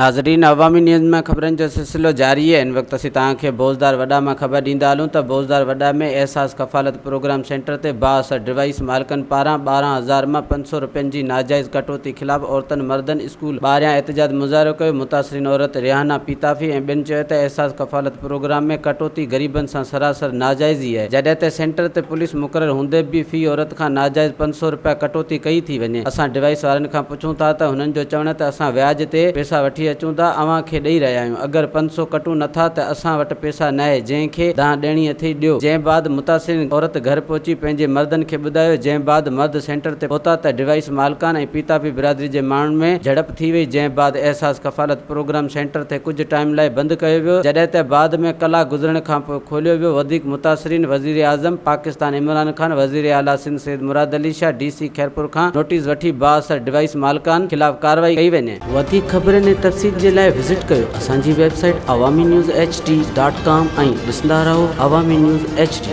ناظرين عوامي نيوز ۾ خبرن جو سلسلو جاري آهي هن وقت اسين توهان کي بوزدار وڏا مان خبر ڏيندا هلون ته بوزدار وڏا ۾ احساس ڪفالت پروگرام سينٽر تي بااثر ڊوائيس مالڪن پاران 12 هزار مان 500 رپين جي ناجائز ڪٽوتي خلاف عورتن مردن اسڪول ٻاهريان احتجاج مظاهرو ڪيو متاثرين عورت ريحانه پيتافي ۽ ٻين چيو ته احساس ڪفالت پروگرام ۾ ڪٽوتي غريبن سان سراسر ناجائزي آهي جڏهن ته سينٽر تي پوليس مقرر هوندي به في عورت کان ناجائز 500 رپيا ڪٽوتي ڪئي ٿي وڃي اسان ڊوائيس وارن کان پڇون ٿا ته هنن جو چوڻ ته اسان وياج تي پيسا وٺي اچون ٿا اوهان کي ڏئي رهيا آهيون اگر 500 ڪٽون نٿا ته اسان وٽ پيسا ناهي جنهن کي دانهن ڏيڻي اٿئي ڏيو جنهن بعد متاثرين عورت گهر پهچي پنهنجي مردن کي ٻڌايو جنهن بعد مرد سينٽر تي پهتا ته ڊوائيس مالڪان ۽ پيتافي برادري جي ماڻهن ۾ جهڙپ ٿي وئي جنهن بعد احساس ڪفالت پروگرام سينٽر تي ڪجهه ٽائيم لاء بند ڪيو ويو جڏهن ته بعد ۾ ڪلاڪ گذرڻ کانپوء کوليو ويو وڌيڪ متاثرين وزيراعظم پاڪستان عمران خان وزيراعليٰ سنڌ سيد مراد علي شاهه ڊي سي خيرپور کان نوٽيس وٺي بااثر ڊوائيس مالڪان خلاف ڪارروائي ڪئي وڃي. وڌيڪ خبرن ۽ تفصيل جي لاء وزٽ ڪيو اسان جي website Awami news H D dot com ۽ ڏسندا رهو عوامي نيوز ايڇ ڊي.